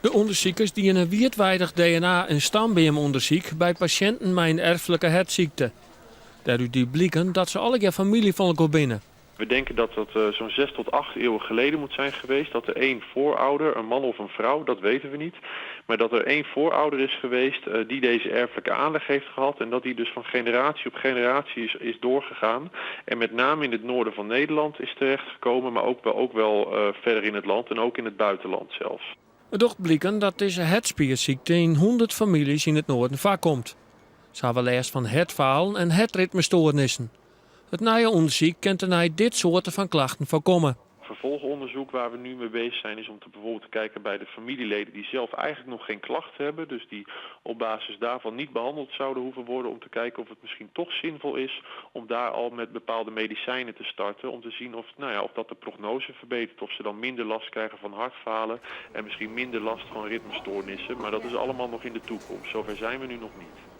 De ûndersikers diene in wiidweidich DNA en stambeamûndersyk by pasjinten mei in erflike hertsykte. Dêrút die bliken dat se allegear famylje fan elkoar binne. We denken dat dat zo'n 6 tot 8 eeuwen geleden moet zijn geweest. Dat er één voorouder, een man of een vrouw, dat weten we niet. Maar dat er één voorouder is geweest die deze erfelijke aanleg heeft gehad. En dat die dus van generatie op generatie is doorgegaan. En met name in het noorden van Nederland is terechtgekomen. Maar ook wel verder in het land en ook in het buitenland zelfs. It docht bliken dat dizze hertspiersykte yn 100 famyljes yn it noarden foarkomt. Se hawwe lêst fan hertfalen en hertritmestoarnissen. It nije ûndersyk kin tenei dit soarte fan klachten foarkomme. Vervolgonderzoek waar we nu mee bezig zijn, is om te bijvoorbeeld te kijken bij de familieleden die zelf eigenlijk nog geen klachten hebben. Dus die op basis daarvan niet behandeld zouden hoeven worden. Om te kijken of het misschien toch zinvol is om daar al met bepaalde medicijnen te starten. Om te zien of, nou ja, of dat de prognose verbetert. Of ze dan minder last krijgen van hartfalen en misschien minder last van ritmestoornissen. Maar dat is allemaal nog in de toekomst. Zover zijn we nu nog niet.